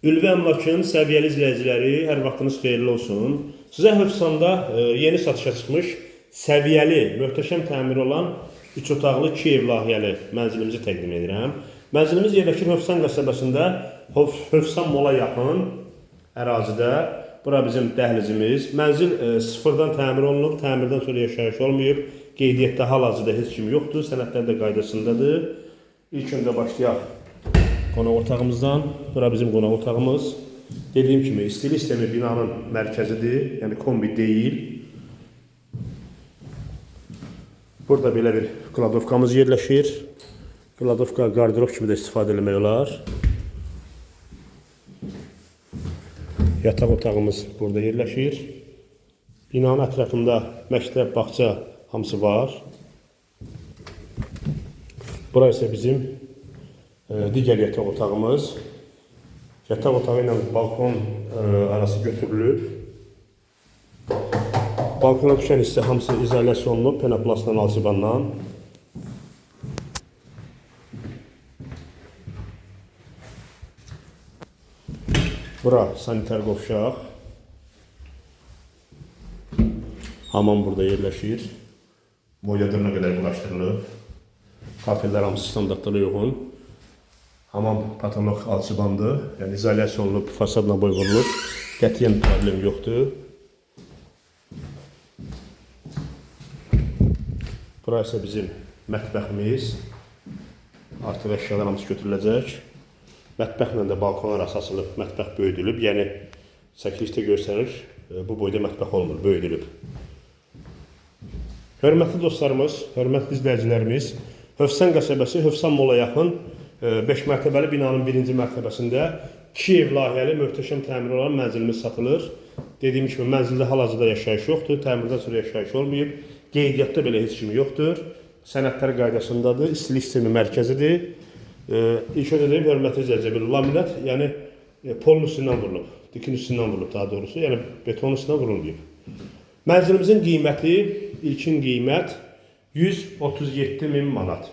Ülvi Əmlakın səviyyəli izləyiciləri, hər vaxtınız xeyirli olsun. Sizə Hövsanda yeni satışa çıxmış səviyyəli, möhtəşəm təmiri olan 3 otaqlı 2 ev layihəli mənzilimizi təqdim edirəm. Mənzilimiz yerləşir Hövsan qəsəbəsində, Hövsan Mola yaxın ərazidə. Bura bizim dəhlizimiz. Mənzil sıfırdan təmir olunub, təmirdən sonra yaşayış olmayıb. Qeydiyyatda hal-hazırda heç kim yoxdur, sənədlər də qaydasındadır. İlk öncə başlayaq qonaq otağımızdan. Bura bizim qonaq otağımız. Dediyim kimi istilik sistemi binanın mərkəzidir, yəni kombi deyil. Burada belə bir kladovkamız yerləşir. Kladovka qardırop kimi də istifadə etmək olar. Yataq otağımız burada yerləşir. Binanın ətrafında məktəb, bağça hamısı var. Bura isə bizim digər yataq otağımız. Yataq otağı ilə balkon arası götürülüb. Balkona düşən hissə hamısı izolyasiya olunub, penoplastla, alçıbanla. Bura sanitar qovşaq. Hamam burada yerləşir. Boyadırına qədər quraşdırılıb. Kafelər hamısı standartlara uyğun. Hamam patolog alçıbandır. Yəni izolyasiya olunub, fasadla boy vurulub. Qətiyyən problem yoxdur. Bura isə bizim mətbəximiz. Artıq əşyalar hamısı götürüləcək. Mətbəxlə də balkon arası açılıb, mətbəx böyüdülüb. Yəni çəkilişdə göstərir, bu boyda mətbəx olmur, böyüdülüb. Hörmətli dostlarımız, hörmətli izləyicilərimiz, Hövsən qəsəbəsi, Hövsan Mola yaxın 5 mərtəbəli binanın 1-ci mərtəbəsində 2 ev layihəli möhtəşəm təmir olan mənzilimiz satılır. Dediyim kimi mənzildə hal-hazırda yaşayış yoxdur, təmirdən sonra yaşayış olmayıb, qeydiyyatda belə heç kim yoxdur. Sənədlər qaydasındadır, istilik sistemi mərkəzidir. İlk öncə deyim, hörmətli izləyicilər, bir laminat, yəni polun üstündən vurulub, dikin üstündən vurulub daha doğrusu, yəni betonun üstündən vurulmayıb. Mənzilimizin qiyməti, ilkin qiymət 137 min manat.